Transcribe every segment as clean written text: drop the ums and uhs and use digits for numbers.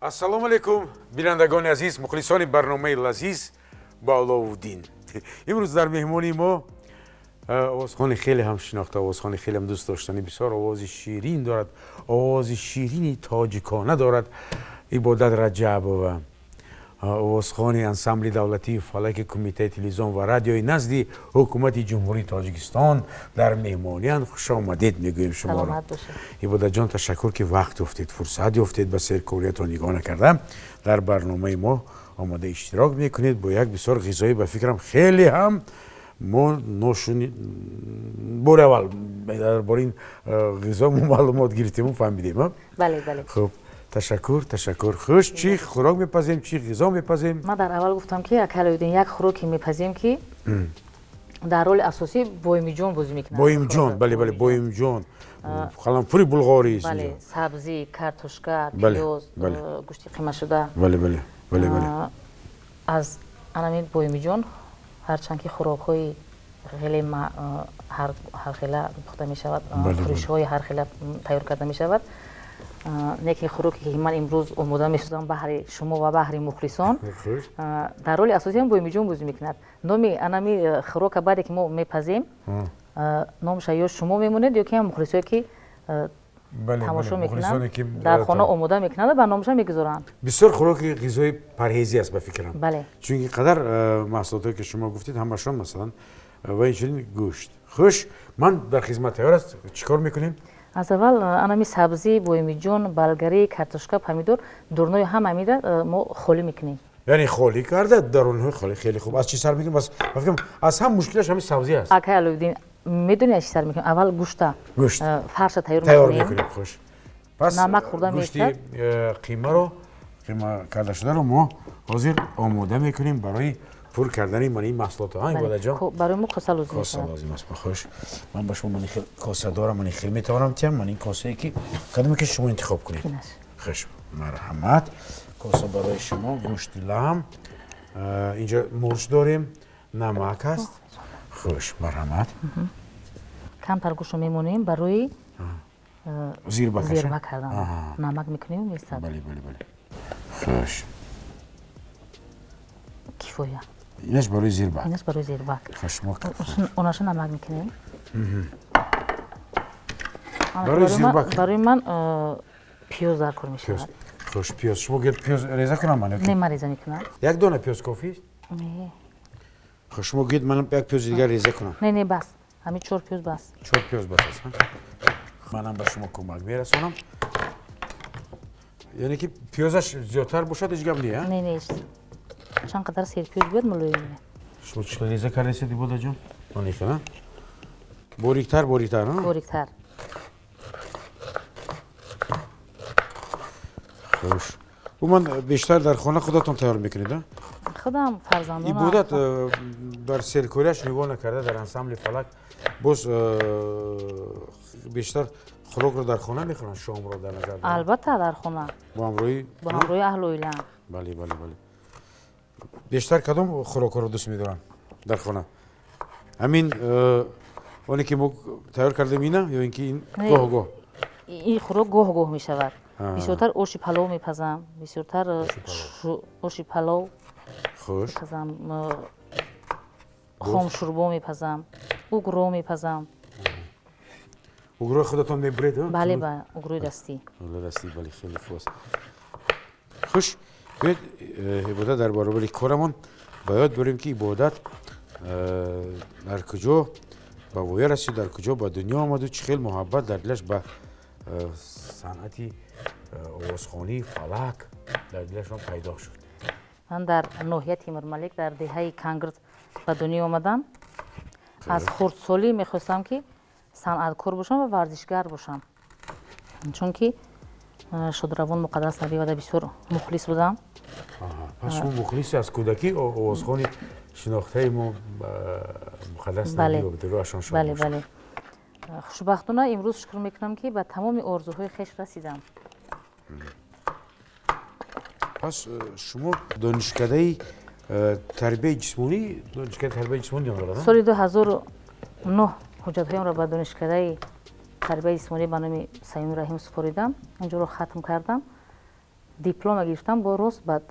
Ассалому алайкум, бинандагони азиз, мухлисони барномаи лазиз бо Аловуддин. Имрӯз дар меҳмонии мо овозхони хеле ҳам шинохта, овозхони хеле ҳам дӯст доштанӣ, бисёр овози ширин дорад, овози ширини тоҷикона дорад, Ибодат Раҷабова, овозхони ансамбли давлатии Фалаки Кумитаи телевизион ва радиои назди Ҳукумати Ҷумҳурии Тоҷикистон дар меҳмонианд. Хушомадед мегӯем шуморо, Ибодатҷон. Ташаккур, ки вақт ёфтед, фурсат ёфтед, ба серкориятон нигоҳ накарда дар барномаи мо омода иштирок мекунед бо як бисёр ғизоӣ, ба фикрам, хеле ҳам мо ношуни бори аввал дар бораи ин ғизо мо маълумот гирифтему фаҳмидем. Бале. Хуб, ташаккур, ташаккур. Хуш, чӣ хӯрок мепазем, чӣ ғизо мепазем? Ман дар аввал гуфтам, ки ака Алоуддин, як хӯроке мепазем, ки дар роли асосӣ Боимиҷон бозӣ мекунад. Боимҷон, бале, Боимҷон, қаламфури булғорӣ. Бале, сабзӣ, картошка, пиёз, гӯшти қимашуда. Бале. Аз анамин Боимиҷон, ҳарчанд ки хӯрокҳои хеле ҳархела пухта мешавад, хӯришҳои ҳархела тайёр карда мешавад, лекин хӯроке ки ман имрӯз омода месозам баҳри шумо ва баҳри мухлисон, дар роли асосиам Боимиҷон бозӣ мекунад. Номи анами хӯрока баъде ки мо мепазем, номаша ё шумо мемонед, ё ки ҳам мухлисое ки тамошо мекунанд, дар хона омода мекунанд ва ба номаша мегузоранд. Бисёр хӯроки ғизои парҳезӣ аст, ба фикрам. Бале. Чунки қадар маҳсулотое ки шумо гуфтед, ҳамашон, масалан, ва инчунин гӯшт. Хуш, ман дар хизмат тайёр аст. Чӣ кор мекунем? Аз аввал анами сабзӣ, Боимиҷон, балгарӣ, картошка, помидор, дурнои ҳама амира мо холӣ мекунем. Яъне холӣ карда, дарунҳои холӣ. Хеле хуб. Аз чӣ сар мекунем? Ба фикрам, аз ҳам мушкилаш ҳамин сабзӣ аст. Акай Аловиддин, медонӣ, аз чӣ сар мекунем? Аввал гӯшта гӯшт фарша тайёр тайёр мекунем. Хуш, пас намак хӯрда. Гӯшти қимаро, қима карда шударо мо ҳозир омода мекунем барои пур кардани ман ин маҳсулотҳо. Ибодаҷон? Барои мо коса лозим. Коса лозим аст. Хуш, ман ба шумо ман хел коса дорам, ман хел метавонам тиям, ман ин косае ки кадоме ки шумо интихоб кунед. Хуш, марҳамат, коса барои шумо. Гӯшти лаҳм инҷо, мурч дорем, намак аст. Хуш, марҳамат. Камтар гӯштро мемонем барои зирба. Зирба кардан намак мекунем, местад. Бале, хуш. Кифоя. Инаш барои зирбак. Инаш барои зирбак. Хуш, мо онаша намак мекунем. Барои зирбак. Барои ман пиёз дар кор мешавад. Хуш, пиёз. Шумо гӯед, пиёз реза кунам ман? Не, ман реза мекунам. Як дона пиёз кофист? Не. Хуш, шумо гӯед, манам як пиёзи дигар реза кунам. Не, бас, ҳамин чор пиёз бас. Чор пиёз бас аст. Манам ба шумо кӯмак мерасонам. Яъне ки пиёзаш зиёдтар бошад, ҳеҷ гап не? Не, чанд қадар серпиёз бояд, мулоим. Шумо чӣ реза кардесед, Ибодаҷон? Манихела бориктар, бориктар. Бориктар. Хуш, уман бештар дар хона худатон тайёр мекунед? Худам, фарзандон. Ибодат дар серкориаш нигоҳ накарда, дар ансамбли Фалак боз бештар хӯрокро дар хона мехӯранд, шомро дар назар? Албатта, дар хона. Бо ҳамроҳӣ? Бо ҳамроҳи аҳлу оила. Бале. Бештар кадом хӯрокҳоро дӯст медоранд дар хона? Ҳамин оне ки мо тайёр кардем, ина, ё ин ки ин гоҳ гоҳ? Ин хӯрок гоҳ гоҳ мешавад. Бисёртар оши палов мепазам, бисёртар оши палов. Хуш. Пазам, хомшурбо мепазам, угро мепазам. Угрои худатон мебуред? Бале, ба угрои дастӣ. Дастӣ, бале, хеле хуб аст. Хуш, биёед, Ибодат, дар баробари корамон ба ёд биёрем, ки Ибодат дар куҷо ба воя расид, дар куҷо ба дунё омаду чӣ хел муҳаббат дар дилаш ба санъати овозхонии Фалак дар дилашон пайдо шуд. Ман дар ноҳияи Темурмалик, дар деҳаи Кангирд ба дунё омадам. Аз хурдсолӣ мехостам, ки санъаткор бошам ва варзишгар бошам, чунки шодравон Муқаддас Набиевада бисёр мухлис будам. Пас шумо мухлиси аз кӯдакӣ овозхони шинохтаи мо Муқаддас Набиева будед, рӯҳашон шод. Бале. Хушбахтона, имрӯз шукр мекунам, ки ба тамоми орзуҳои хеш расидам. Пас шумо донишкадаи тарбияи ҷисмонӣ, донишкадаи тарбияи ҷисмонӣ ном дорад? Соли 2009 ҳуҷҷатҳоямро ба донишкадаи тарбияи ҷисмонӣ ба номи Саиму Раҳим супоридам, онҷоро хатм кардам. Диплома гирифтам, бо рост баъд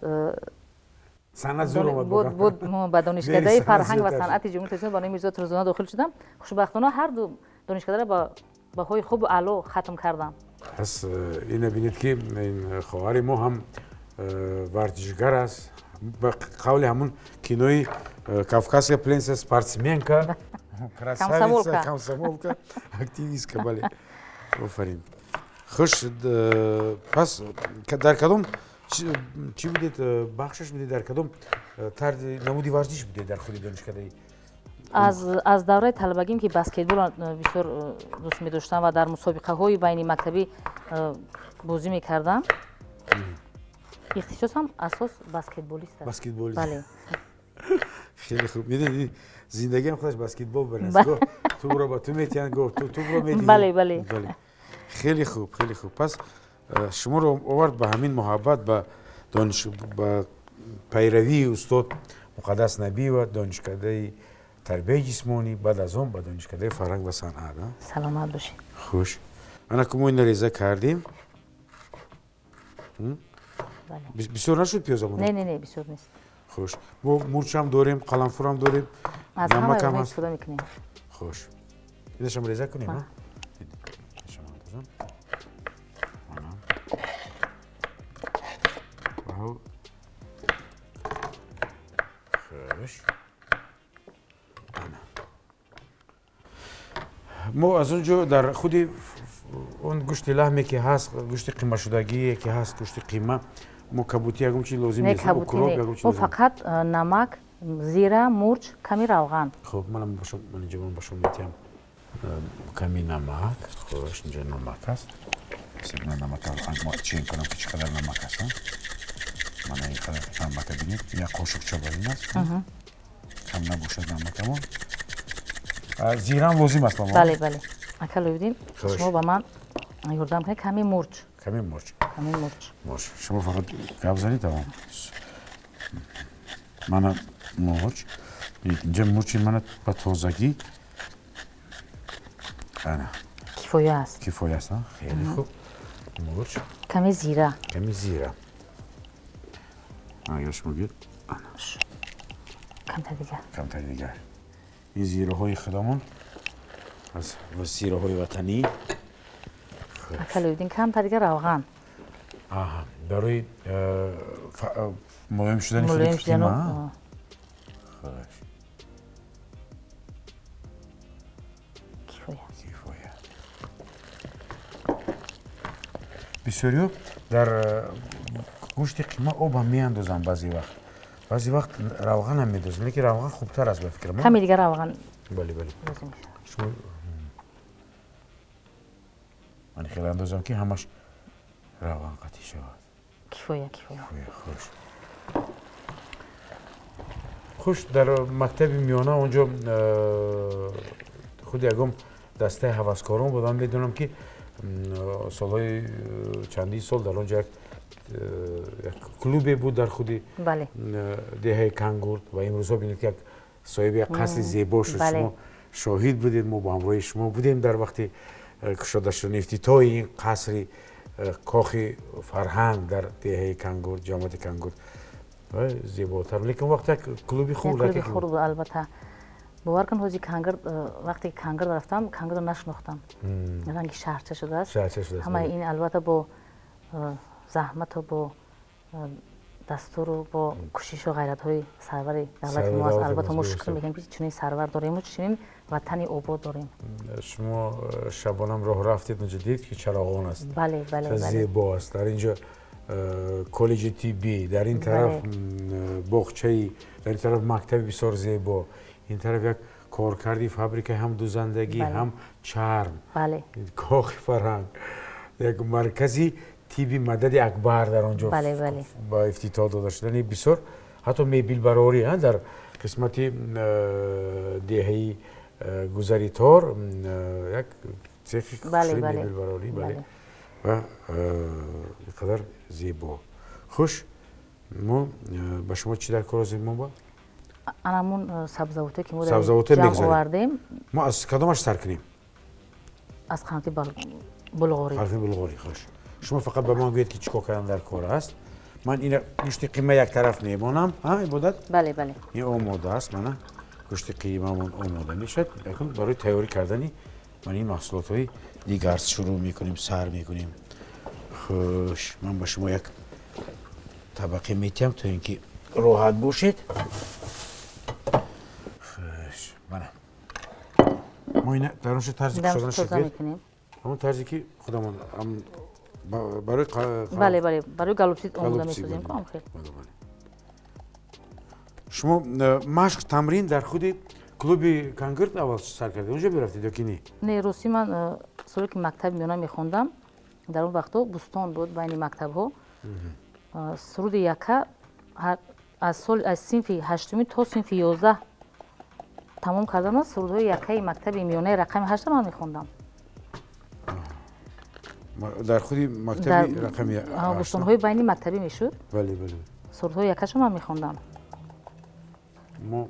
санъат зур омад. Ба Донишкадаи фарҳанг ва санъати Ҷумҳурии Тоҷикистон ба номи Мирзо Турсунзода дохил шудам. Хушбахтона, ҳар ду донишкадаро ба баҳои хубу аъло хатм кардам. Пас ина бинед, ки ин хоҳари мо ҳам варзишгар аст, ба қавли ҳамун кинои «Кавказская пленница», спортсменка, красавица, комсомолка, активистка. Бале, офарин, хуш. Пас дар кадом чӣ будед, бахшаш будед, дар кадом тарзи намуди варзиш будед дар худи донишкадаи? Аз давраи талабагим, ки баскетболро бисёр дӯст медоштам ва дар мусобиқаҳои байни мактабӣ бозӣ мекардам, ихтисосам асос баскетболист аст. Баскетболист. Бале. Хеле хуб. Медонӣ, зиндагиам худаш баскетбол бараст: гоҳ тӯбро ба ту метиҳанд, гоҳ ту тӯбро медиҳӣ. Бале. Хеле хуб, хеле хуб. Пас шуморо овард ба ҳамин муҳаббат ба дониш, ба пайравии устод Муқаддас Набиева, донишкадаи тарбияи ҷисмонӣ, баъд аз он ба донишкадаи фарҳанг ва санъат. Саломат бошед. Хуш, ана ку мо ина реза кардем. Бисёр нашуд пиёзамон? Не, не, не, бисёр нест. Хуш, мо мурчам дорем, қаламфурам дорем. Аз ҳама истифода мекунем. Хуш, инашам реза кунем. Инашам андозам. Ана. Хуш, ана мо аз он ҷо дар худи он гӯшти лаҳме, ки ҳаст, гӯшти қимашудагие, ки ҳаст, гӯшти қима, мо кабутӣ ягон чи лозим нест? Мо фақат намак, зира, мурч, ками равған. Хуб, манам ман инҷо ман ба шумо метиҳам ками намак. Хуш, инҷо намак аст. Ман намак чен кунам, ки чӣ қадар намак аст. Мана ин қадар намака бинед, як қошуқча бар ин аст, кам набошад намакамон. Зирам лозим аст ба мо? Бале, ака Лоиддин, шумо ба ман ёрдам кунед, ками мурч. Ками мурч. Ками мурч. Бош, шумо фақат гап занед, тамом. Мана мурч, инҷа мурчи мана ба тозагӣ, ана. Кифоя аст. Кифоя аст, хеле хуб. Мурч. Ками зира. Ками зира, агар шумо гӯед. Камтар дигар. Камтар дигар. Ин зираҳои худамон аз зираҳои ватанӣ. Ака Лоиддин, камтар дигар равған. Аҳа, барои мулоим шудани худи қима. Хуш. Кифоя. Кифоя. Бисёриҳо дар гӯшти қима обам меандозанд баъзе вақт, баъзе вақт равғанам медозанд, лекин равған хубтар аст, ба фикрам. Ками дигар равған. Бале, шумо ман хеле андозам, ки ҳамаш равған қатӣ шавад. Кифоя, кифоя. Хуш, хуш. Дар мактаби миёна онҷо худ ягон дастаи ҳаваскорон буд? Ман медонам, ки солҳои чандин сол дар он ҷо як клубе буд дар худи деҳаи Кангурд ва имрӯзҳо бинед, ки як соҳиби як қасри зебо шуд. Шумо шоҳид будед, мо бо ҳамроҳи шумо будем дар вақти кушода шудани ифтитоҳи ин қасри кохи фарҳанг дар деҳаи Кангурд, ҷамоати Кангурд. Зеботар, лекин он вақт як клуби хурд. Хурд буд, албатта. Бовар кун, ҳози Кангирд, вақте ки Кангирд рафтам, Кангирдро нашинохтам, ранги шаҳрча шудааст. Ҳамаи ин, албатта, бо заҳмату бо дастуру бо кӯшишу ғайратҳои сарвари давлати мо аст. Албатта, мо шукр мекунем, ки чунин сарвар дориму чунин ватани обод дорем. Шумо шабонам роҳ рафтед, онҷо дид, ки чароғон аст. Бале. Зебо аст. Дар инҷо коллеҷи тиббӣ, дар ин тараф боғчаи, дар ин тараф мактаби бисёр зебо, ин тараф як коркарди фабрикаи ҳам дузандагӣ, ҳам чарм, кохи фарҳанг, як маркази тибби Мадади Акбар дар он ҷо ба ифтитоҳ дода шудани бисёр, ҳатто мебелбарорӣ дар қисмати деҳаи Гузаритор як цехи мебелбарорӣ. Бале, ва ин қадар зебо. Хуш, мо ба шумо чӣ дар кор ҳозир мо ба? Анамун сабзавоте, ки мо сабзавоте ҷамъ овардем. Мо аз кадомаш сар кунем? Аз қанати булғорӣ. Қанати булғорӣ, хуш. Шумо фақат ба ман гӯед, ки чӣ кор кардан дар кор аст. Ман ина гӯшти қима як тараф мемонам, Ибодат? Бале, бале. Ин омода аст. Мана, гӯшти қимамон омода мешавад. Акнун барои тайёрӣ кардани ман ин маҳсулотҳои дигар шурӯъ мекунем, сар мекунем. Хуш, ман ба шумо як табақе метиҳам, то ин ки роҳат бошед. Хуш, мана, мо ина дарунша тарзи кушодан шуд, ҳамон тарзе ки худамон барои Бале, бале, барои голубцы омода месозем. Шумо машқ, тамрин дар худи клуби Кангурт аввал сар кардед, онҷо мерафтед ё ки не? Не, ростӣ, ман соле ки мактаби миёна мехондам, дар он вақтҳо бӯстон буд байни мактабҳо. Суруди яка аз сол, аз синфи ҳаштумӣ то синфи 11 тамом кардам, сурудҳои якаи мактаби миёнаи рақами ҳашта ман мехондам. Дар худи мактаби рақами Бӯстонҳои байни мактабӣ мешуд. бале бале Сурудҳои якаша ман мехондам. Мо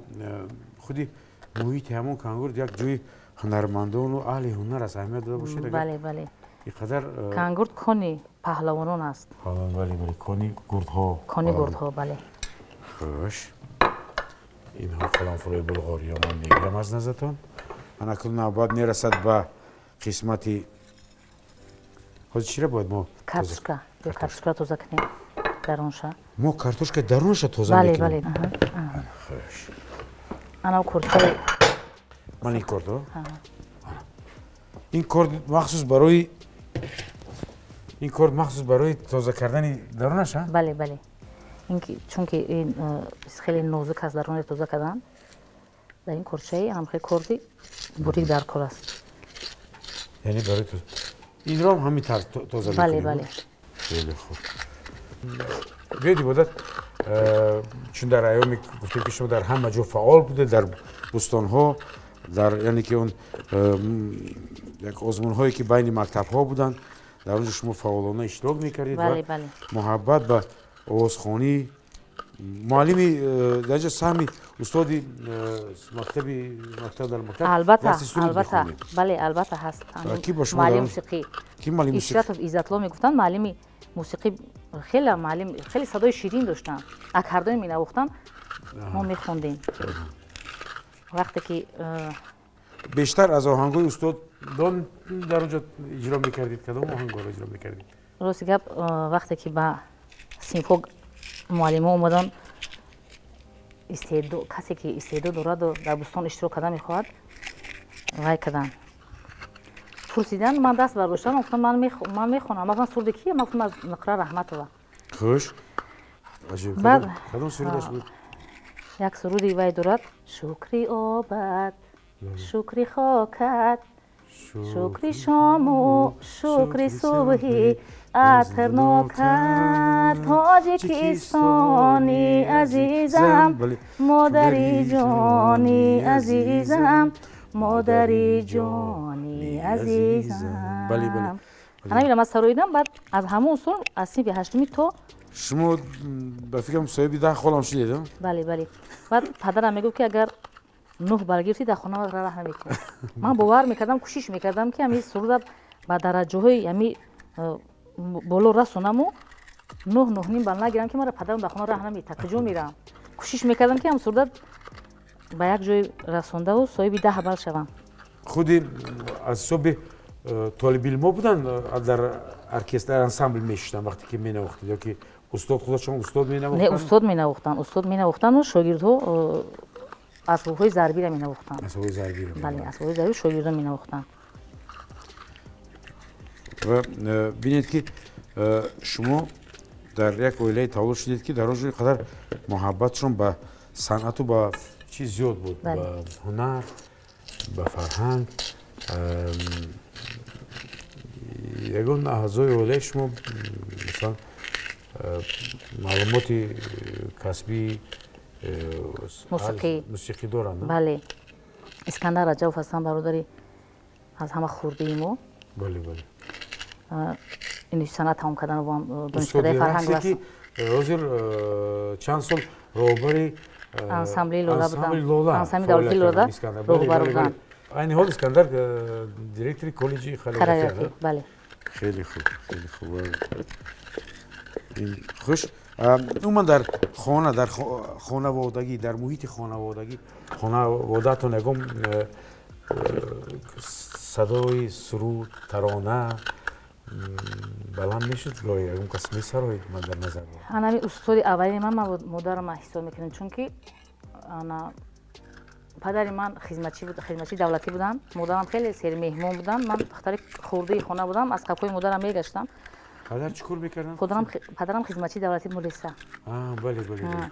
худи муҳити ҳамон Кангурт як ҷои ҳунармандону аҳли ҳунар аст, аҳамият дода бошед. Бале, бале. Ин қадар Кангурт кони паҳлавонон аст. Бале, бале, кони гурдҳо. Кони гурдҳо, бале. Хуш, инҳо қаламфурои булғориё ман мегирам аз назатон. Ман акнун навбат мерасад ба қисмати ҳозир чира бояд мо? Картошка, картошкаро тоза кунем, дарунша. Мо картошка дарунша тоза Бале. мекунем? Бале. Хуш. Ана кордҳои Ман ин кордо, ин корд махсус барои, ин корд махсус барои тоза кардани дарунаш, а? Бале, бале, чунки ин хеле нозук аст, дарунаро тоза кардан дар ин корчаи ҳамхел корди бурик дар кор аст. Яъне барои инро ҳам ҳамин тарз тоза? Бале, бале. Хеле хуб. Биёед, Ибодат, чун дар айёме гуфтем, ки шумо дар ҳама ҷо фаъол будед, дар бӯстонҳо, дар, яъне ки он як озмунҳое, ки байни мактабҳо буданд, дар он ҷо шумо фаъолона иштирок мекардед ва муҳаббат ба овозхонӣ, муаллими дар ҷо саҳми устоди мактаби, мактаб, дар мактаб Албатта, албатта, бале, албатта, ҳаст. Ки бо шумо? Муаллими мусиқӣ. Ки муаллими? Ишратов Иззатло мегуфтанд, муаллими мусиқӣ. Хеле муаллим, хеле садои ширин доштанд. Аккордеон менавохтанд, мо мехондем вақте ки Бештар аз оҳангҳои устодон дар он ҷо иҷро мекардед? Кадом оҳангҳоро иҷро мекардед? Рости гап, вақте ки ба синфҳо муаллимо омадан, касе ки истеъдод дораду дар бӯстон иштирок карда мехоҳад, вай карданд, пурсидан, ман даст бардоштам, гуфтам: «Ман мехонам». Ман гуфтам: «Суруди кия?» Ман гуфтам: «Аз Нуқра Раҳматова». Хуш, кадом сурудаш буд? Як суруди вай дорад: «Шукри обат, шукри хокат, шукри шому шукри субҳи атрнокат, Тоҷикистони азизам, модари ҷони азизам, модари ҷони азизам». Ҳаминро ман сароидам. Баъд аз ҳамон сол, аз синфи ҳаштумӣ то Шумо, ба фикрам, соҳиби 10 холам шудед? Бале, бале. Баъд падарам мегуфт, ки агар 9 бал гирифтӣ, дар хона раҳ намекунӣ. Ман бовар мекардам, кӯшиш мекардам, ки ҳамин суруда ба дараҷаҳои ҳами боло расонаму 9, 9.5 бал нагирам, ки мара падарам дар хона раҳ намета, куҷо мерам. Кӯшиш мекардам, ки ҳам суруда ба як ҷой расондаву соҳиби 10 бал шавам. Худи аз ҳисоби толибилмо буданд, дар оркестр, ансамбл мешиштанд, вақте ки менавохтед, ё ки устод худашон, устод менавохтанд? Не, устод менавохтанд, устод менавохтанду шогирдҳо асбобҳои зарбиро менавохтанд. Асбобҳои зарбиро. Бале, асбобҳои зарби шогирдон менавохтанд. Ва бинед, ки шумо дар як оилае таваллуд шудед, ки дар он ҷо қадар муҳаббатшон ба санъату ба чиз зиёд буд, ба ҳунар, ба фарҳанг. Ягон аъзои оилаи шумо, масалан, маълумоти касбии мусиқӣ? Мусиқӣ доранд? Бале, Искандар Раҷабов ҳастанд, бародари аз ҳама хурдии мо. бале бале Ин санъат тамом кардан, донишкадаи фарҳанг. Ки ҳозир чанд сол роҳбари ансамбли Лола буданд. Ансамбли давлати Лола роҳбар буданд. Айни ҳол Искандар директори коллеҷи хореографӣ, бале. Хеле хуб, хеле хуб. Ин хуш. Умуман дар хона, дар хонаводагӣ, дар муҳити хонаводагӣ, хонаводаатон ягон садои суруд, тарона баланд мешуд? Гоҳе ягон кас месароид? Ман дар назар дорам. Анами устоди аввалини ман модарам ҳисоб мекунем, чунки ана падари ман хизматчии давлатӣ буданд, модарам хеле сермеҳмон буданд. Ман духтари хурдии хона будам, аз қафои модарам мегаштам. Падар чӣ кор мекарданд? Падарам хизматчии давлатӣ, мулиса. Бале, бале.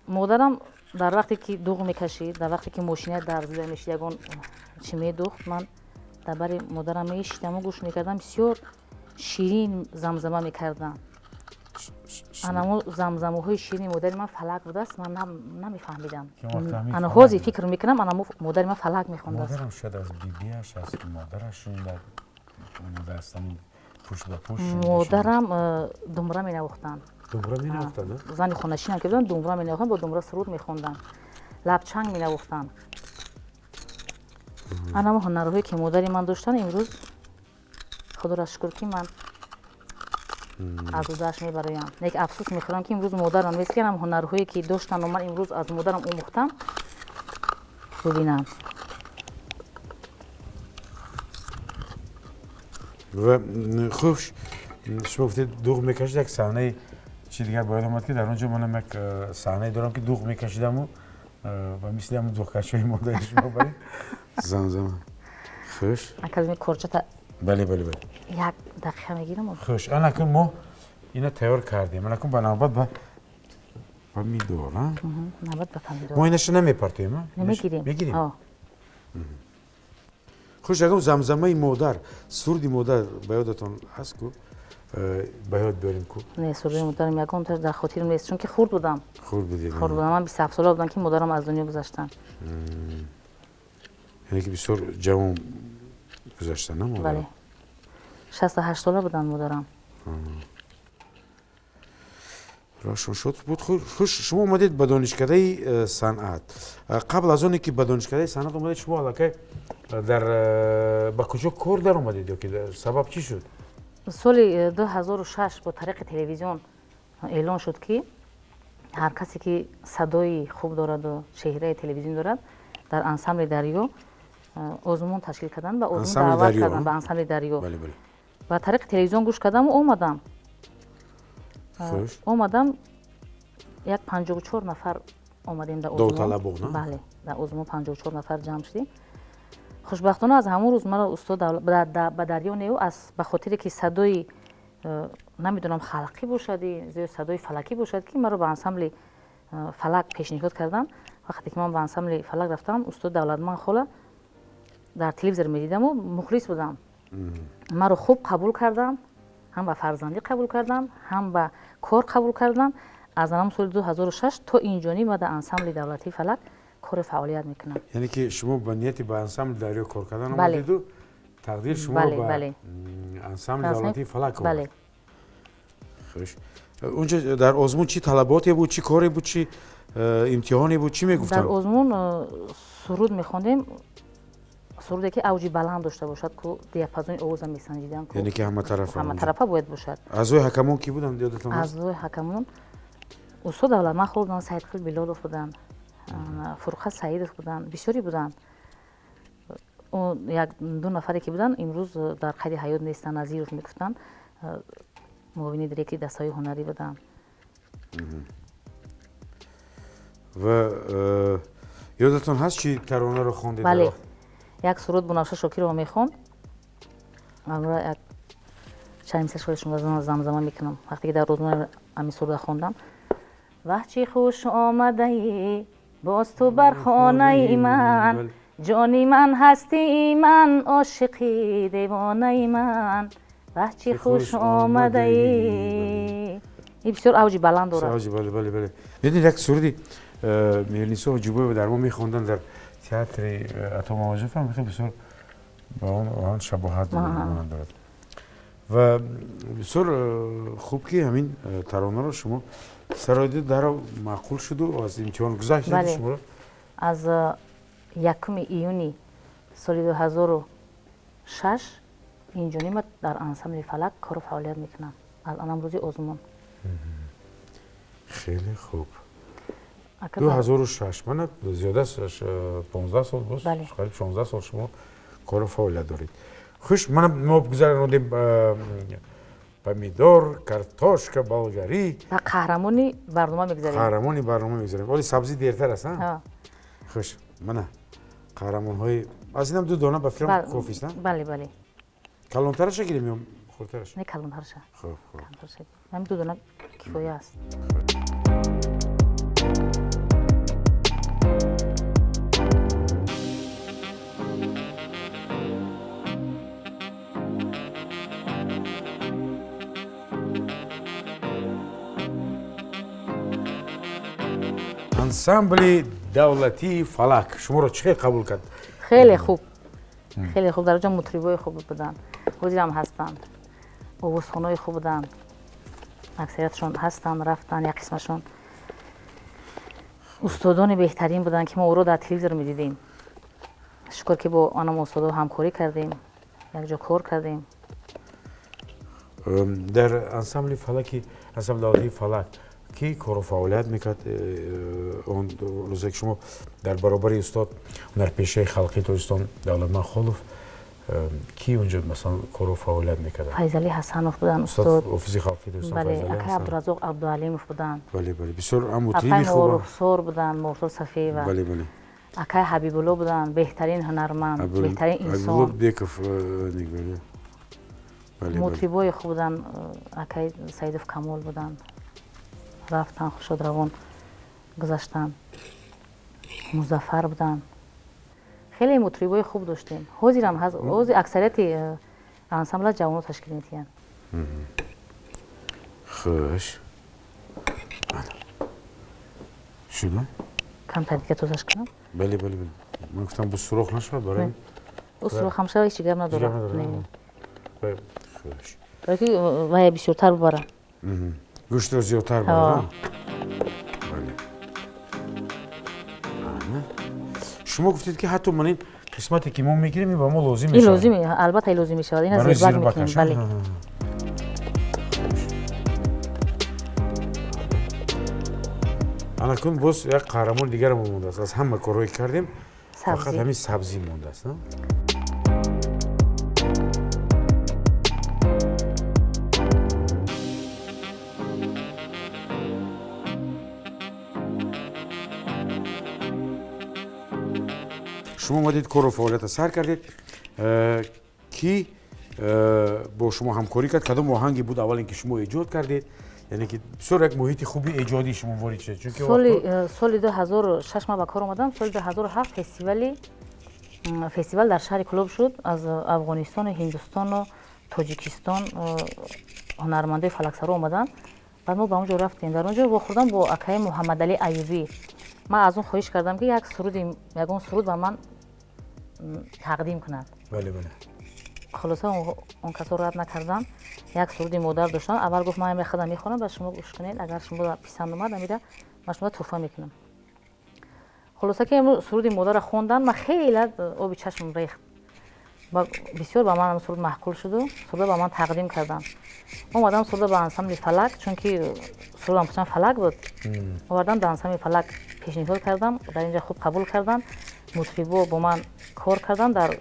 Модарам дар вақте ки дуғ мекашид, дар вақте ки мошина дар зуда мешид, ягон чӣ медухт, ман дар бари модарам мешидаму гӯш мекардам. Бисёр ширин замзама мекардам. Анамо замзамаҳои ширини модари ман фалак будааст, ман намефаҳмидам. Ана ҳозир фикр мекунам, анамо модари ман фалак мехондааст. Модарам шояд аз бибиаш, аз модараш шунида омадааст, пушт ба пушт. Модарам думра менавохтанд. Думра менавохтанд? Зани хонашинам ки буданд, думра менавохтанд, бо думра суруд мехонданд, лабчанг менавохтанд. Анамо ҳунарҳое ки модари ман доштанд, имрӯз худоро шукр, ки ман аз удааш мебароям. Лекин афсӯс мехӯрам, ки имрӯз модарам нест, ки анам ҳунарҳое ки доштану ман имрӯз аз модарам омӯхтам, бубинам. Ва хуш, шумо гуфтед, дуғ мекашид, як саҳнаи чи дигар бояд омад, ки дар он ҷо манам як саҳнае дорам, ки дуғ мекашидаму ва мисли ҳамун дуғкашҳои модари шумо баред замзама. Хуш. Академи корчата. Бале, бале, бале. Як дақиқа мегирам. Хуш, анакун мо ина тайёр кардем, анакун ба навбат ба помидор. Навбат ба помидор. Мо инаша намепартоем? Мегирем. Мегирем. Хуш, ягон замзамаи модар, суруди модар ба ёдатон ҳаст ку? Ба ёд биёрем ку. Не, суруди модарам ягонташ дар хотирам нест, чунки хурд будам. Хурд будед? Хурд будам, ман 27 сола будам, ки модарам аз дунё гузаштанд. Яъне ки бисёр ҷавон гузаштанд, на модарам? Бале, 68 сола буданд модарам. Рошон шуд буд. Хуш, шумо омадед ба донишкадаи санъат. Қабл аз оне ки ба донишкадаи санъат омадед, шумо аллакай дар ба куҷо кор даромадед ё ки сабаб чӣ шуд? Соли 2006 бо тариқи телевизион эълон шуд, ки ҳар касе ки садои хуб дораду чеҳраи телевизион дорад, дар ансамбли Дарё озмун ташкил карданд, ба озмун даъват карданд, ба ансамбли Дарё. Ба тариқи телевизион гӯш кардаму омадам. Омадам, як 54 нафар омадем дар озмун. Бале, дар озмун 54 нафар ҷамъ шудем. Хушбахтона, аз ҳамон рӯз маро устод ба Дарё неу аз ба хотире ки садои намедонам, халқӣ бошад, садои фалакӣ бошад, ки маро ба ансамбли Фалак пешниҳод карданд. Вақте ки ман ба ансамбли Фалак рафтам, устод Давлатман хола дар телевизор медидаму мухлис будам. Маро хуб қабул кардам, ҳам ба фарзандӣ қабул кардам, ҳам ба кор қабул кардам. Аз ҳамон соли 2006 то инҷониб ма дар ансамбли давлатии Фалак кори фаъолият мекунам. Яъне ки шумо ба нияти ба ансамбли Дарё кор кардан омадеду тақдир шуморо ба ансамбли давлатии Фалак овард. Хуш, унҷо дар озмун чӣ талаботе буд, чӣ коре буд, чӣ имтиҳоне буд, чӣ мегуфтанд? Дар озмун суруд мехондем, суруде ки авҷи баланд дошта бошад, ку диапазони овоза месанҷиданд. Яъне ки ҳаматарафа? Ҳаматарафа бояд бошад. Аъзои ҳакамон кӣ буданд, ёдатон? Аъзои ҳакамон устод Давлатман буданд, Саидқул Билолов буданд, Фурқат Саидов буданд, бисёре буданд. Як ду нафаре ки буданд, имрӯз дар қайди ҳаёт нестанд. Назиров мегуфтанд, муовини директори дастаҳои ҳунарӣ буданд. Ва ёдатон ҳаст, чӣ таронаро хондед? Бале, як суруд Бунавша Шокирова мехонд. Як чанд мисра шумо замзама мекунам. Вақте ки дар озмун ҳамин суруда хондам: ваҳ, чӣ хуш омадаӣ боз ту бар хонаи ман, ҷони ман, ҳастии ман, ошиқи девонаи ман, ваҳ, чӣ хуш омадаӣ. Ин бисёр авҷи баланд дорад. Бале, бале, бале. Медонед, як суруди Меҳрнисо Ҷубоева дар мо мехонданд дар театри Ато Мамаҷонов ҳам хеле бисёр ба он шабоҳат монанд дорад. Ва бисёр хуб, ки ҳамин таронаро шумо сароиду даро маъқул шуду аз имтиҳон гузаштед шуморо. Аз 1 июни соли 2006. Инҷониба дар ансамбли Фалак кору фаъолият мекунам аз анам рӯзи озмун. Хеле хуб. 2006, мана зиёда 15 сол боз, қариб 16 сол шумо кору фаъолият доред. Хуш, мана мо гузаронидем помидор, картошка, болгарӣ. Ба қаҳрамони барнома мегузарем. Қаҳрамони барнома мегузарем. Вале сабзӣ дертар аст, хуш, мана қаҳрамонҳои аз инам ду дона ба фикрам кофист, на? Бале, бале. Калонтараша гирем ё хурдтараша? Не, калонтараша. Хуб, хуб. Ҳамин ду дона кифоя аст. Ансамбли давлатии Фалак шуморо чӣ хел қабул кард? Хеле хуб, хеле хуб. Дар оҷо мутрибои хуб буданд, ҳозирам ҳастанд, овозхонои хуб буданд, аксариятшон ҳастанд, рафтанд як қисмашон. Устодони беҳтарин буданд, ки мо ӯро дар телевизор медидем. Шукр, ки бо анам устодо ҳамкорӣ кардем, якҷо кор кардем. Дар ансамбли Фалаки, ансамбли давлатии Фалак ки кору фаъолият мекард он рӯзе, ки шумо дар баробари устод, ҳунарпешаи халқии Тоҷикистон Давлатманд Холов, ки унҷо масалан кору фаъолият мекарданд? Файзалӣ Ҳасанов буданд, устод офиси халқии Тоҷикистон. Бале, акай Абдуразоқ Абдуалимов буданд. Бале, бале, бисёр мутриби хуб. Рухсор буданд, Муртоз Сафиева. Бале, бале. Акай Ҳабибулло буданд, беҳтарин ҳунарманд, беҳтарин инсон. Беков. Мутрибои хуб буданд, акай Саидов Камол буданд, рафтан, хушодравон гузаштанд. Музаффар буданд. Хеле мутрибои хуб доштем. Ҳозирам ҳозир аксарияти ансамбла ҷавонро ташкил медиҳанд. Хуш шуда. Камтар дига тозаш кунам. Бале, бале, бале. Ман гуфтам, бу сурох нашавад барои. Ӯ сурох ҳам шава, ҳеҷ гап надорад. Хуш. Барои ки вая бисёртар бубарам. Гӯштро зиёдтар барад. Шумо гуфтед, ки ҳатто ман ин қисмате, ки мо мегирем, ба мо лозим мешавад. Лозим, албатта, лозим мешавад. Ина зирбак мекунем, бале. Анакун боз як қаҳрамони дигарамо мондааст. Аз ҳама корҳое ки кардем, фақат ҳамин сабзӣ мондааст. Шумо омадед, кору фаъолията сар кардед. Ки бо шумо ҳамкорӣ кард? Кадом оҳанге буд аввалин, ки шумо эҷод кардед? Яъне ки бисёр як муҳити хуби эҷодӣ шумо ворид шудед, чунки соли 2006 ман ба кор омадам. Соли 2007 фестивал дар шаҳри Кӯлоб шуд. Аз Афғонистону Ҳиндустону Тоҷикистон ҳунармандои фалаксаро омаданд. Баъд мо ба он ҷо рафтем. Дар он ҷо вохӯрдам бо акаи Муҳаммадалӣ Аюбӣ. Ман аз он хоҳиш кардам, ки як суруди, ягон суруд ба ман тақдим кунад. Бале, бале. Хулоса, он касо рад накардам. Як суруди модар доштам. Аввал гуфт: «Ман худам мехонам, ба шумо гӯш кунед, агар шумо писанд омад, амира ман шумо туҳфа мекунам». Хулоса, ки суруди модарро хондан, ман хеле оби чашмам рехт. Бисёр ба ман суруд маъқул шуду суруда ба ман тақдим карданд. Омадам, суруда ба ансамбли Фалак, чунки сурудам хусусан Фалак буд, овардам, ба ансамбли Фалак пешниҳод кардам. Дар инҷа хуб қабул карданд. Мутрибо бо ман кор карданд, дар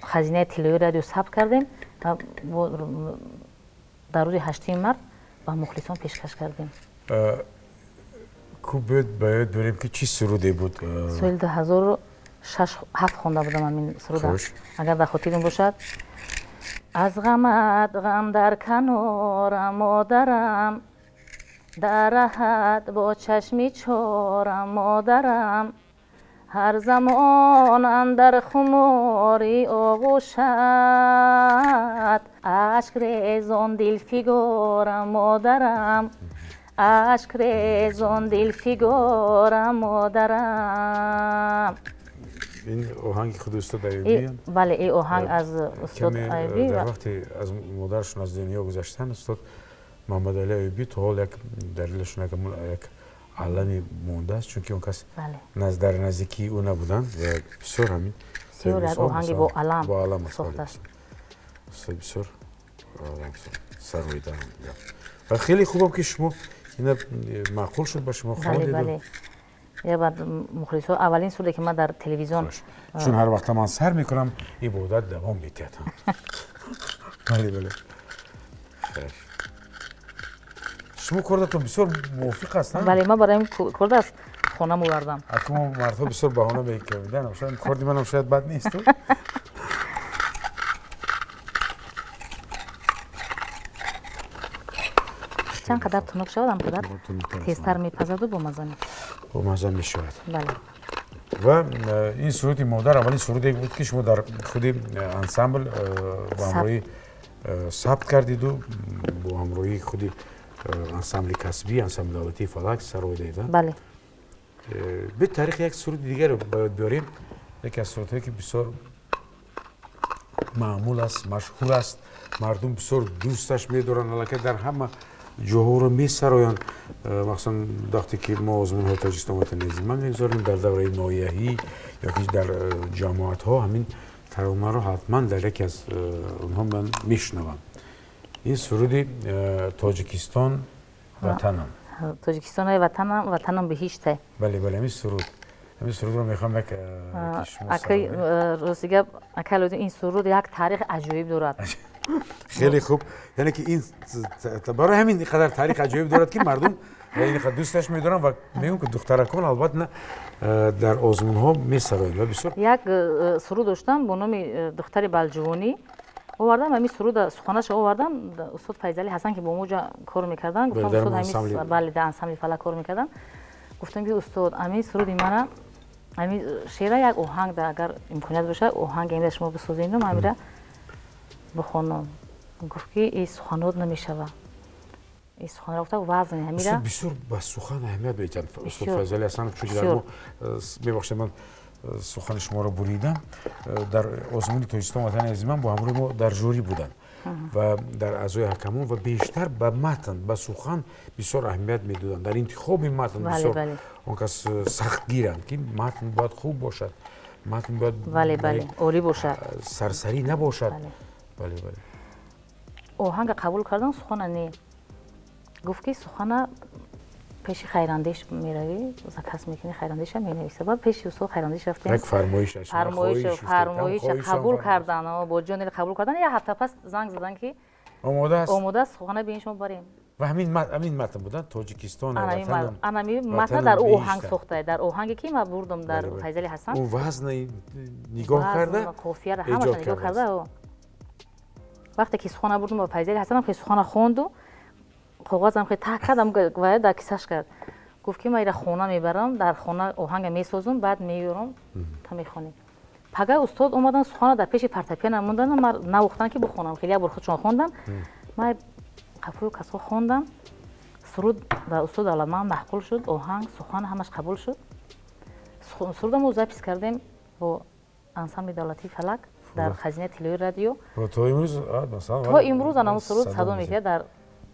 хазинаи тиллои радио сабт кардем ва дар рӯзи 8 март ба мухлисон пешкаш кардем. Ку биёд ба ёд дорем, ки чӣ суруде буд? Соли 2006, ҳафт хонда будам ҳамин суруда, агар дар хотирам бошад. Аз ғамат ғам дар канорам, модарам, дар раҳат бо чашми чорам, модарам, ҳар замон андар хумори оғӯшат ашк резон дилфигорам, модарам, ашк резон дилфигорам, модарам. Ин оҳанги худи устод Аюбӣ? Бале, ин оҳанг аз устод Аюбӣ. Дар вақте аз модарашон аз дунё гузаштан, устод Муҳаммадалӣ Аюбӣ то ҳол як дар дилашон як алами мондааст, чунки он кас дар наздикии ӯ набуданд ва бисёр ҳамин бисёр як оҳанги бо алам бо алам сохтааст. Устод бисёр сароидаам ва хеле хубам, ки шумо ина маъқул шуд ба шумо, хондед. Бале, я баъд мухлисҳо аввалин суруде, ки ман дар телевизион Чун ҳар вақта ман сар мекунам, ибодат давом медиҳад. Бале, шумо кордатон бисёр мувофиқ аст. Бале, ман барои корда аз хона мовардам. Аку мо мардҳо бисёр баҳона мекардам, шояд корди манам шояд бад нест. Чанд қадар тунук шавад, ҳам қадар тезтар мепазаду бомаза. Бомаза мешавад. Бале. Ва ин суруди модар аввалин суруде буд, ки шумо дар худи ансамбл бо ҳамроҳӣ сабт кардиду бо ҳамроҳии худи ансамбли касбӣ, ансамбли давлатии «Фалак» сароидаед. Бале. Бе таърихи як суруди дигаро ба ёд биёрем, яке аз сурудҳое, ки бисёр маъмул аст, машҳур аст, мардум бисёр дӯсташ медоранд, аллакай дар ҳама ҷоҳоро месароянд, махсусан вақте ки мо озмунҳои Тоҷикистон ватани азизман мегузорем дар давраи ноҳияҳӣ ё ки дар ҷамоатҳо, ҳамин таронаро ҳатман дар яке аз онҳо ман мешунавам. Ин суруди «Тоҷикистон ватанам». Тоҷикистон ватанам, ватанам биҳиштай. Бале, ҳамин сурудро мехоҳам як Акай, рости гап, акай, ин суруд як таърихи аҷоиб дорад. Хеле хуб, яъне ки ин барои ҳамин ин қадар таърих аҷоиб дорад, ки мардум ин қадар дӯсташ медоранд ва мегӯям, ки духтаракон албатта дар озмунҳо месароянд ва бисёр Як суруд доштам бо номи «Духтари балҷувонӣ». Овардам ҳамин суруда, суханаша овардам, устод Файзали Ҳасан, ки бо мо ҷа кор мекарданд, гуфтам: «Устод», бале, дар ансамбли «Фалак» кор мекардам, гуфтам, ки устод, ҳамин суруди мана, ҳамин шеъра як оҳанг да, агар имконият бошад, оҳанг имра шумо бисозедум, ҳамира бихонам. Гуфт, ки и суханот намешава, и суханро гуфта вазни ҳамира. Бисёр ба сухан аҳамият медиҳанд устод Файзали Ҳасанов, чунки дар мо, мебахшед, ман сухани шуморо буридам, дар озмуни Тоҷикистон ватани азизман бо ҳамроҳи мо дар жюри буданд ва дар аъзои ҳакамон ва бештар ба матн, ба сухан бисёр аҳамият медоданд дар интихоби матн. Бисёр он кас сахтгиранд, ки матн бояд хуб бошад, матн бояд Бале, олӣ бошад. сарсарӣ набошад. Бале. Оҳанга қабул кардам, сухана не. Гуфт, ки сухана пеши Хайрандеш меравӣ, заказ мекунӣ, Хайрандеша менависа. Баъд пеши устод Хайрандеш рафтем. Як фармоиш. Фармоиша қабул кардан, бо ҷони қабул кардан. Як ҳафта пас занг задан, ки омода аст. Омода аст, сухана биин, шумо барем. Ва ҳамин матн будан «Тоҷикистон». Анами матна дар ӯ оҳанг сохта, дар оҳанге ки ман бурдум дар Файзали Ҳасан. Ӯ вазна нигоҳ карда. Қофияра ҳамаша нигоҳ карда. Вақте ки сухана бурдум ба Файзали Ҳасанам, ки сухана хонду, коғазам хе таҳ кардам ва дар кисаш кард. Гуфт, ки ман ира хона мебарам, дар хона оҳанга месозум, баъд меёрам, та мехонем. Пага устод омадан, сухана дар пеши фортепиано мондан, ман навохтан, ки бихонам. Хеле як бор худшон хондам, ман қафою касҳо хондам. Суруд ба устод Давлатман маъқул шуд, оҳанг, сухан ҳамаш қабул шуд. Суруда мо запись кардем бо ансамбли давлатии «Фалак» дар хазинаи тиллои радио. То имрӯз. То имрӯз анам суруд садо медиҳад дар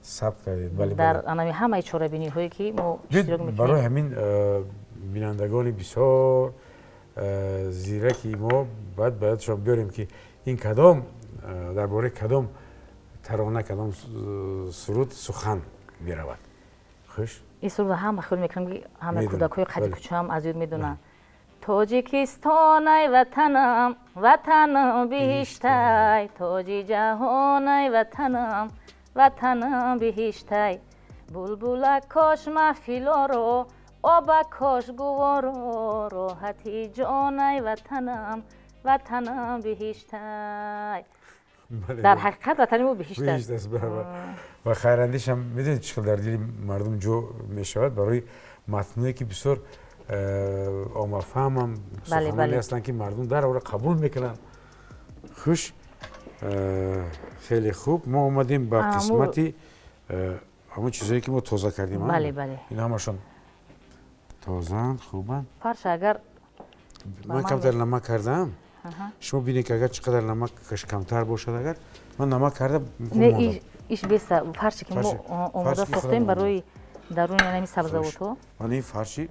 Сабт кардед, бале. Дар анами ҳамаи чорабиниҳое, ки мо иштирок мекунем. Барои ҳамин бинандагони бисёр зираки мо бояд ба ёдшон биёрем, ки ин кадом, дар бораи кадом тарона, кадом суруд сухан меравад. Хуш. Ин суруда ҳама хиёл мекунам, ки ҳама кӯдакҳои қади кӯчаам аз ёд медонанд. Тоҷикистонай ватанам, ватанам биҳиштай, тоҷи ҷаҳонай ватанам, ватанам биҳиштай, булбула кош маҳфилоро, оба кош гуворо, роҳати ҷонай ватанам, ватанам биҳиштай. Дар ҳақиқат ватани мо биҳишт аст. Ва хайрандешам, медонед, чӣ хел дар дили мардум ҷо мешавад барои матное, ки бисёр оммафаҳмам, суханоне ҳастанд, ки мардум дарҳол қабул мекунанд. Хуш, хеле хуб, мо омадем ба қисмати ҳамон чизое, ки мо тоза кардем. Ин ҳамашон тозаанд, хубанд. Фарша агар Ман камтар намак кардаам, шумо бинед, ки агар чӣ қадар намакаш камтар бошад, агар ман намак карда. Не, иш беса, фарши ки мо омода сохтем барои даруни ҳамин сабзавотҳо. Ман ин фарши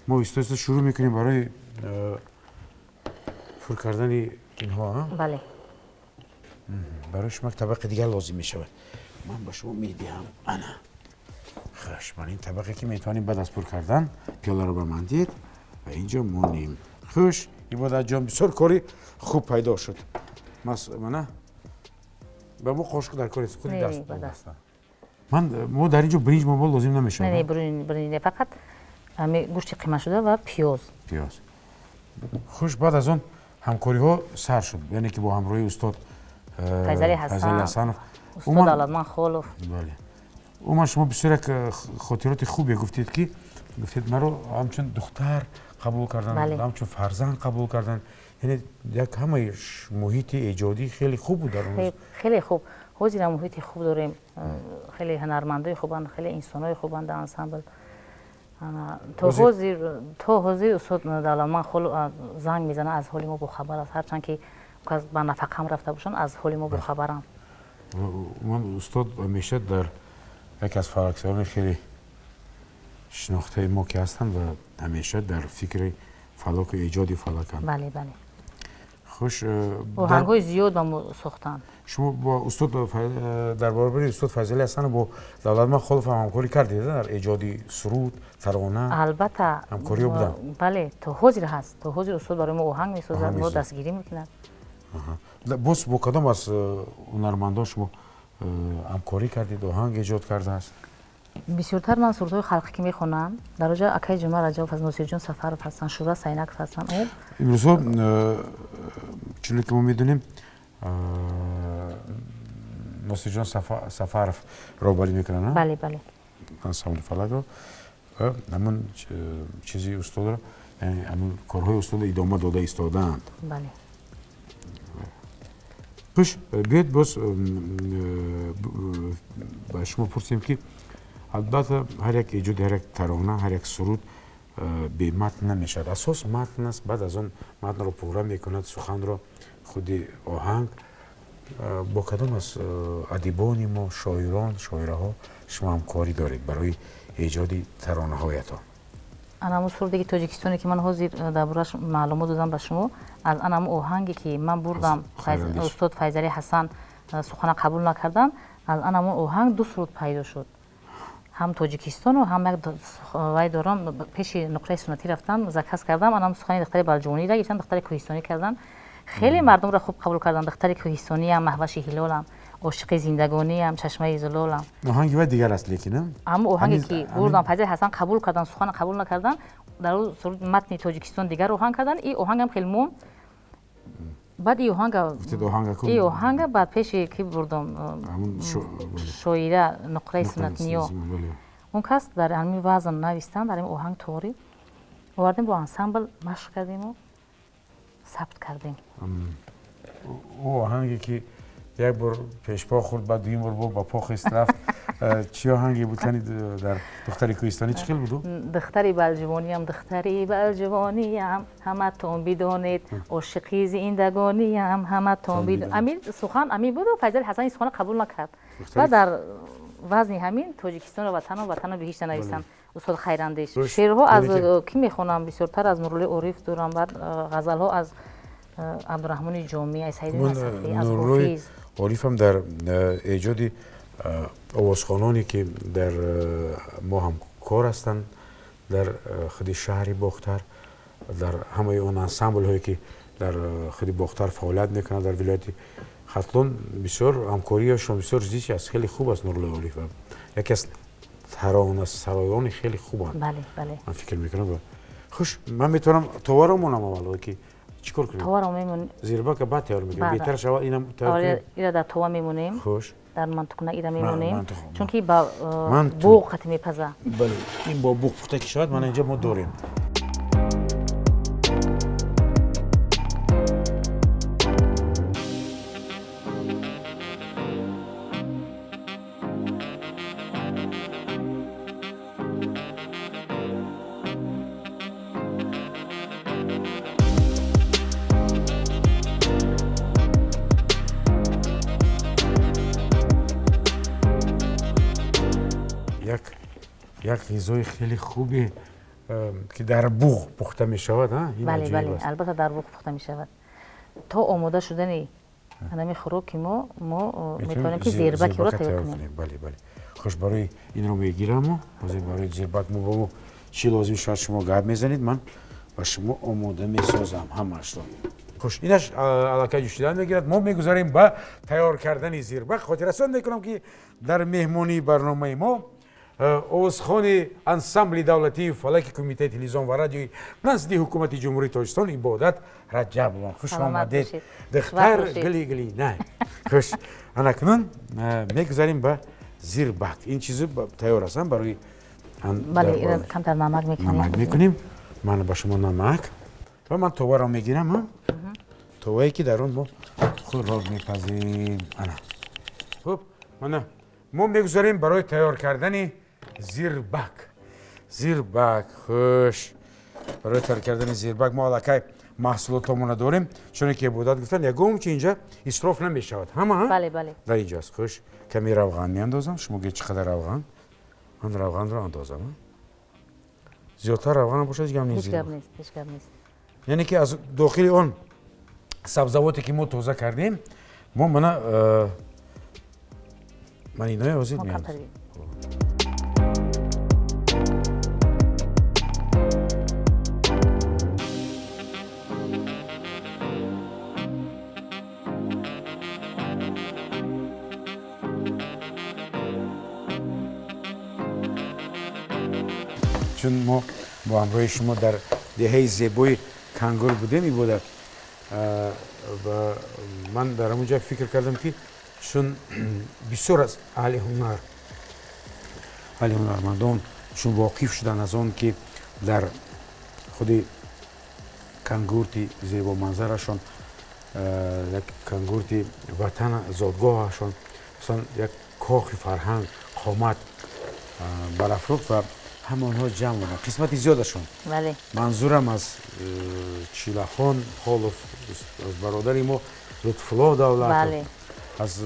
мо оҳиста оҳиста шурӯъ мекунем барои пур кардани инҳо. Бале. Барои шумо як табақи дигар лозим мешавад. Ман ба шумо медиҳам. Ана. Хуш, ман ин табақе ки метавонем баъд аз пур кардан пиёларо ба ман диҳед ва инҷо монем. Хуш, Ибодатҷон, бисёр кори хуб пайдо шуд. Мана ба мо қошуқ дар кори худи даст. Ман мо дар инҷо биринҷ мо лозим намешавад. Не, биринҷ не, фақат ҳамин гӯшти қимашуда ва пиёз. Пиёз. Хуш, баъд аз он ҳамкориҳо сар шуд, яъне ки бо ҳамроҳии устод Файзали Ҳасанов, устод Давлатман Холов. Бале. Умуман шумо бисёр як хотироти хубе гуфтед, ки гуфтед маро ҳамчун духтар қабул кардан, ҳамчун фарзанд қабул кардан. Яъне як ҳамаи муҳити эҷодӣ хеле хуб буд дар он рӯз. Хеле хуб. Ҳозир муҳити хуб дорем. Хеле ҳунармандои хубанд, хеле инсонои хубанд дар ансамбл. То ҳозир устод Давлатман Холов занг мезанад, аз ҳоли мо бохабар аст. Ҳарчанд ки ба нафақаам рафта бошанд, аз ҳоли мо бохабаранд. Умуман устод ҳамеша дар яке аз фалаксарони хеле шинохтаи мо ки ҳастанд ва ҳамеша дар фикри фалоку эҷоди фалаканд. Бале, бале. Хуш, оҳангҳои зиёд ба мо сохтанд. Шумо бо устод дар баробари устод Файзали Ҳасанов бо Давлатман Холов ҳам ҳамкорӣ кардед дар эҷоди суруд, тарона? Албатта. Ҳамкориҳо буданд? Бале, то ҳозир ҳаст. То ҳозир устод барои мо оҳанг месозад, мо дастгирӣ мекунад. Боз бо кадом аз ҳунармандон шумо ҳамкорӣ кардед, оҳанг эҷод кардааст? Бисёртар ман сурудҳои халқӣ ки мехонам, дар оҷа акаи Ҷума Раҷабов ҳаст, Носирҷон Сафаров ҳастанд, Шура Сайнаков ҳастанд. Имрӯзҳо чуне ки мо медонем, Носирҷон Сафаров роҳбарӣ мекунад, Бале, бале. Ансамбли фалакро ва ҳамон чизи устодро, яъне ҳамон корҳои устодро идома дода истодаанд. Бале. Хуш, биёед боз ба шумо пурсем, ки албатта ҳар як эҷоди, ҳар як тарона, ҳар як суруд бематн намешавад. Асос матн аст, баъд аз он матнро пурра мекунад суханро худи оҳанг. Бо кадом аз адибони мо, шоирон, шоираҳо шумо ҳамкорӣ доред барои эҷоди таронаҳоятон? Анамун суруде ки Тоҷикистоне ки ман ҳозир дар борааш маълумот додам ба шумо, аз анамун оҳанге ки ман бурдам, устод Файзали Ҳасан сухана қабул накардан, аз анамун оҳанг ду суруд пайдо шуд. Ҳам Тоҷикистону ҳам як вай дорам, пеши нуқраи суннатӣ рафтам, заказ кардам, анам сухани духтари балҷувонӣ гирифтам, духтари кӯҳистонӣ кардам. Хеле мардумро хуб қабул кардам. Духтари кӯҳистониям, маҳваши ҳилолам, ошиқи зиндагониям, чашмаи зулолам. Оҳанги вай дигар аст, лекин аммо оҳанге ки бурдам, Файзали Ҳасан қабул кардан, сухана қабул накардан, дар суруд матни Тоҷикистон дигар оҳанг кардан. И оҳангам хеле монд. Баъд и оҳанга баъд пеши ки бурдам, шоира нуқраи суннатниё, он кас дар ҳамин вазн навистанд, дар ҳамин оҳанг тоғрӣ овардем, бо ансамбл машқ кардему сабт кардем. Ӯ оҳанге ки як бор пешпо хӯрд, баъд дуюм бор бо ба по хист рафт, чӣ оҳанге буд? Кани дар духтари кӯҳистонӣ чӣ хел буд? Духтари балҷувониям, духтари балҷувониям, ҳаматон бидонед, ошиқи зиндагониям, ҳаматон бидонед. Амин сухан амин буду Файзали Ҳасан ин сухана қабул накард. Баъд дар вазни ҳамин Тоҷикистонро ватану ватану биҳишта навистам устод Хайрандеш. Шеърҳо аз кӣ мехонам? Бисёртар аз Нуруллои Ориф дорам, баъд ғазалҳо аз Абдураҳмони Ҷомӣ, аз Саиди Насафӣ, аз Ҳофиз. Орифам дар эҷоди овозхононе ки дар мо ҳамкор ҳастанд дар худи шаҳри Бохтар, дар ҳамаи он ансамблҳое ки дар худи Бохтар фаъолият мекунанд, дар вилояти Хатлон бисёр ҳамкориашон бисёр зич аст, хеле хуб аст. Нуруллои Ориф яке аз таронасароёни хеле хубанд. Бале, бале. Ман фикр мекунам. Хуш, ман метавонам товаро монам аввал ки чӣ кор кунем? Товаро мемонем. Зирбака баъд тайёр мекунем. Беҳтараш аввал инам тайёр кунем. Ира дар това мемонем. Хуш. Дар мантукуна ира мемонем. Чунки ба буғ қати мепаза. Бале, ин бо буғ пухта ки шавад, мана инҷа мо дорем. Як ғизои хеле хубе ки дар буғ пухта мешавад. Бале, бале, албатта дар буғ пухта мешавад. То омода шудани Ҳамин хӯроки мо метавонем ки зирбакиро тайёр кунем. Бале, бале. Хуш, барои инро мегирам. Ҳозир барои зирбак мо бо чӣ лозим шояд шумо гап мезанед, ман ба шумо омода месозам ҳамаашро. Хуш, инаш аллакай ҷӯшидан мегирад. Мо мегузарем ба тайёр кардани зирбак. Хотиррасон мекунам, ки дар меҳмонии барномаи мо овозхони ансамбли давлатии фалаки Кумитаи телевизион ва радиои назди Ҳукумати Ҷумҳурии Тоҷикистон Ибодат Раҷабова. Хуш омадед, духтар гили гили на. Хуш, анакнун мегузарем ба зирбак. Ин чизу тайёр аст барои Бале, камтар намак мекунем. Намак мекунем. Ман ба шумо намак ва ман товаро мегирам, товае ки дар он мо хӯрок мепазем. Ана, хуб, мана мо мегузарем барои тайёр кардани зирбак. Зирбак, хуш, барои тайёр кардани зирбак мо аллакай маҳсулотомона дорем. Чуне ки Ибодат гуфтан, ягон чи инҷа исроф намешавад, ҳама дар инҷо аст. Хуш, ками равған меандозам. Шумо гӯед чӣ қадар равған? Ман равғанро андозам. Зиёдтар равғанам бошад, ҳеҷ гап нест. Ҳеҷ гап нест. Яъне ки аз дохили он сабзавоте ки мо тоза кардем, мо мана ман иное ҳозир меандозам. Чун мо бо ҳамроҳи шумо дар деҳаи зебои Кангур будем, Ибодат, ва ман дар ҳамон ҷо фикр кардам, ки чун бисёр аз аҳли ҳунар, аҳли ҳунармандон чун воқиф шуданд аз он ки дар худи Кангурти зебоманзарашон, як Кангурти ватан зодгоҳашон, масалан, як кохи фарҳанг қомат барафрӯхт ва ҳама онҳо ҷамъ буданд, қисмати зиёдашон. Манзурам аз Чилахон Холов, аз бародари мо Лутфулло Давлатов, аз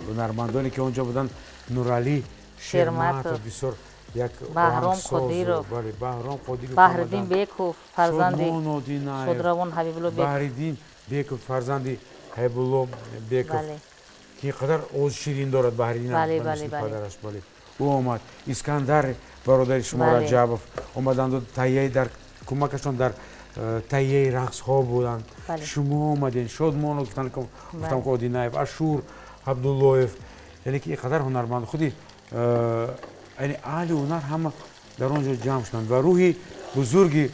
ҳунармандоне ки он ҷо буданд, Нуралӣ Шерматов, бисёр як Баҳром Қодиров, Баҳром Қодиров, Баҳриддин Беков, фарзанди шодравон Ҳабибулло Беков, Баҳриддин Беков, фарзанди Ҳабибулло Беков, ки ин қадар овози ширин дорад Баҳриддин, падараш. Бале, ӯ омад. Искандар, бародари шумо Раҷабов, омаданду таҳияи дар кӯмакашон дар таҳияи рақсҳо буданд. Шумо омадем, Шодмонов, гуфтам ки Одинаев, Ашур Абдуллоев, яъне ки ин қадар ҳунарманд, худи яъне аҳли ҳунар ҳама дар он ҷо ҷамъ шуданд ва рӯҳи бузурги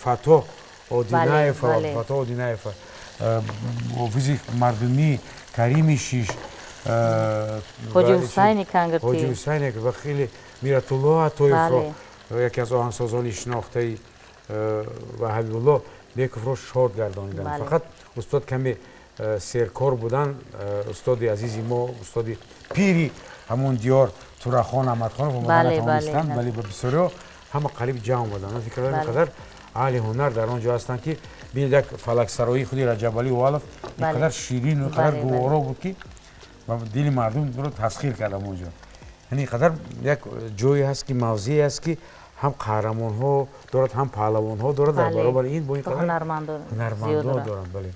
Фатҳо Одинаев, Фатҳо Одинаев, ҳофизи мардумӣ Карими Шиш, Ҳоҷи Ҳусайни Кангиртӣ, Ҳоҷи Ҳусайне ва хеле Миратулло Атоевро, яке аз оҳангсозони шинохтаи, ва Ҳабибулло Бековро шод гардониданд. Фақат устод каме серкор буданд. Устоди азизи мо, устоди пири ҳамон диёр Турахон Аҳмадхонов омада натавонистанд, вале ба бисёриҳо ҳама қариб ҷамъ омаданд. Ман фикр кардам, қадар аҳли ҳунар дар он ҷо ҳастанд, ки бинед, як фалаксароии худи Раҷабалӣ Увалов ин қадар ширину ин қадар гуворо буд, ки дили мардумро тасхир кардам он ҷо. Яъне ин қадар як ҷое ҳаст, ки мавзее аст, ки ҳам қаҳрамонҳо дорад, ҳам паҳлавонҳо дорад, дар баробари ин бо ин қадар ҳунармандон доранд. Бале.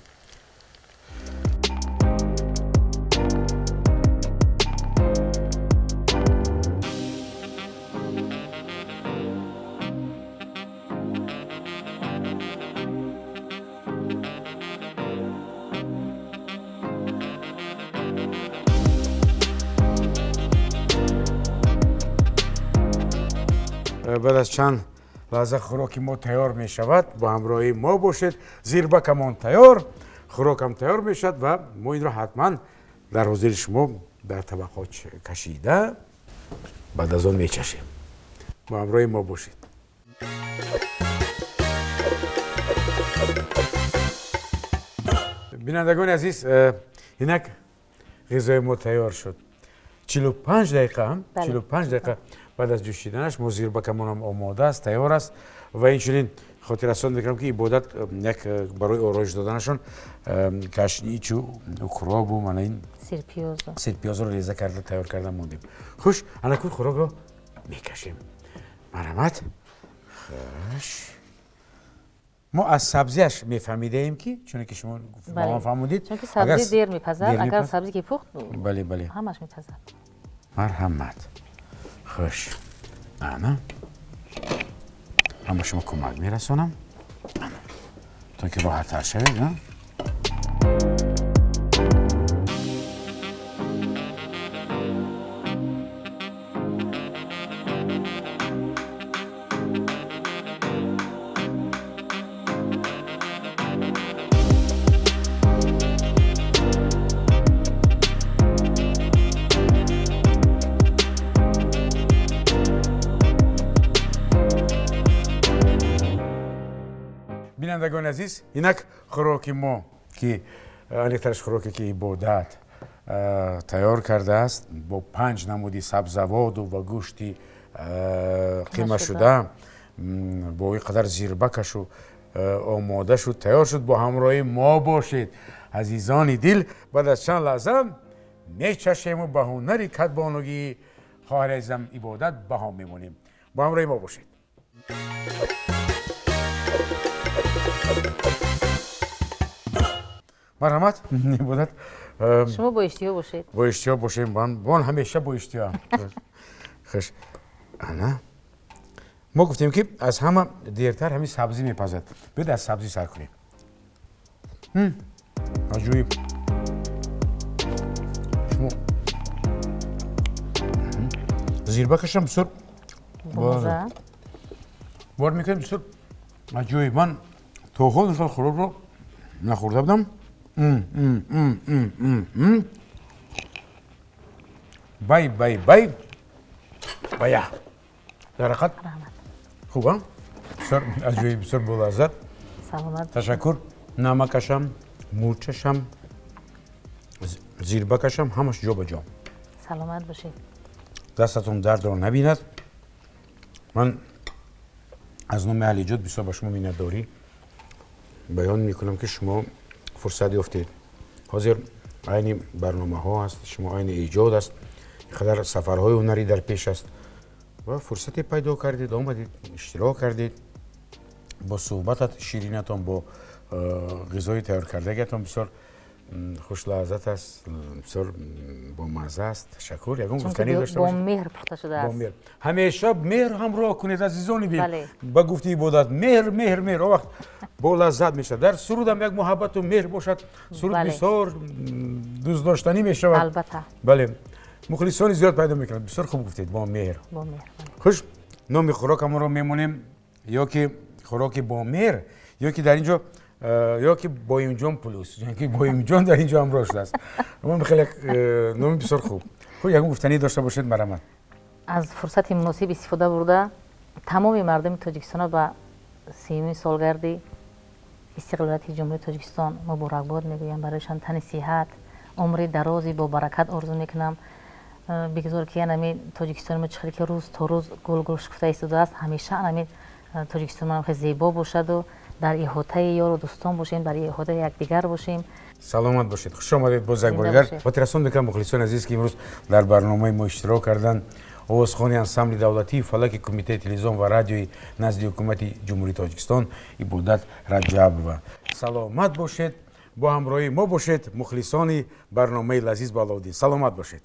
Баъд аз чанд лаҳза хӯроки мо тайёр мешавад. Бо ҳамроҳии мо бошед. Зирбакамон тайёр, хӯрокам тайёр мешавад ва мо инро ҳатман дар ҳозири шумо дар табақҳо кашида, баъд аз он мечашем. Бо ҳамроҳи мо бошед. Бинандагони азиз, инак ғизои мо тайёр шуд. 45 дақиқа, 45 дақиқа баъд аз ҷӯшиданаш мо зирбакамонам омода аст, тайёр аст. Ва инчунин хотиррасон мекунам, ки Ибодат як барои ороиш доданашон кашничу укробу мана ин сирпиёзро реза карда тайёр карда мондем. Хуш, анакун хӯрокро мекашем. Марҳамат. Хуш. Мо аз сабзиаш мефаҳмидаем, ки чуне ки шумо ба ман фаҳмудед, чунки сабзӣ дер мепазад, агар сабзӣ ки пухт, бале, бале, ҳамаш мепазад. Марҳамат. Хуш, ана ман ба шумо кӯмак мерасонам, то ки роҳаттар шавед. Бинандагони азиз, инак хӯроки мо, ки аниқтараш хӯроке ки Ибодат тайёр кардааст бо 5 намуди сабзаводу ва гӯшти қимашуда, бо ин қадар зирбакашу омода шуд, тайёр шуд. Бо ҳамроҳи мо бошед, азизони дил. Баъд аз чанд лаҳза мечашему ба ҳунари кадбонугии хоҳари азизам Ибодат баҳо мемонем. Бо ҳамроҳи мо бошед. Марҳамат, Ибодат. Шумо бо иштиҳо бошед. Бо иштиҳо бошем. Ман ҳамеша бо иштиҳоам. Хуш, ана мо гуфтем, ки аз ҳама дертар ҳамин сабзӣ мепазад. Биёд, аз сабзӣ сар кунем. Аҷоиб, шумо зирбакашам бисёр бор мекунем, бисёр аҷоиб. Ман то ҳол ин хел хӯрокро нахӯрда будам. Бай, бай, бай, бая, дар ҳақиқат хуб, бисёр аҷоиб, бисёр болаззат. Ташаккур. Намакашам, мурчашам, зирбакашам, ҳамаш ҷо ба ҷо. Саломат бошед. Дастатон дардро набинад. Ман аз номи аҳли эҷод бисёр ба шумо миннатдорӣ баён мекунам, ки шумо фурсат ёфтед. Ҳозир айни барномаҳо аст, шумо айни эҷод аст, инқадар сафарҳои ҳунарӣ дар пеш аст ва фурсате пайдо кардед, омадед, иштирок кардед. Бо суҳбатат ширинатон, бо ғизои тайёркардагиатон бисёр хушлаҳзат аст, бисёр бомазза аст. Ташаккур. Ягон гуфтанӣ дошта бо меҳр пухта шудааст. Ҳамеша меҳр ҳамроҳ кунед, азизони дил. Ба гуфти Ибодат, меҳр, меҳр, меҳр, он вақт бо лаззат мешавад. Дар сурудам як муҳаббату меҳр бошад, суруд бисёр дӯстдоштанӣ мешавад. Албатта. Бале, мухлисони зиёд пайдо мекунад. Бисёр хуб гуфтед, бо меҳр. Бо меҳр. Хуш, номи хӯрокамонро мемонем ё ки хӯроки бо меҳр, ё ки дар ин ҷо, ё ки Боимҷон плюс, ки Боимҷон дар ин ҷо ҳамроҳ шудааст. Ман хеле номи бисёр хуб. Хуб, ягон гуфтанӣ дошта бошед, марҳамат. Аз фурсати муносиб истифода бурда, тамоми мардуми Тоҷикистонро ба 30-умин солгарди истиқлолияти Ҷумҳурии Тоҷикистон муборакбод мегӯям. Барояшон тани сиҳат, умри дарози бобаракат орзу мекунам. Бигзор ки анами Тоҷикистони мо, чӣ хеле ки рӯз то рӯз гулгул шукуфта истодааст, ҳамеша анами Тоҷикистони мо хеле зебо бошаду дар иҳотаи ёру дӯстон бошем, дар иҳотаи якдигар бошем. Саломат бошед, хуш омадед боз як бор дигар. Хотиррасон мекунам, мухлисони азиз, ки имрӯз дар барномаи мо иштирок карданд овозхони ансамбли давлатии «Фалаки» Кумитаи телевизион ва радиои назди Ҳукумати Ҷумҳурии Тоҷикистон Ибодат Раҷабова. Саломат бошед, бо ҳамроҳии мо бошед, мухлисони барномаи лазиз Баловдин. Саломат бошед.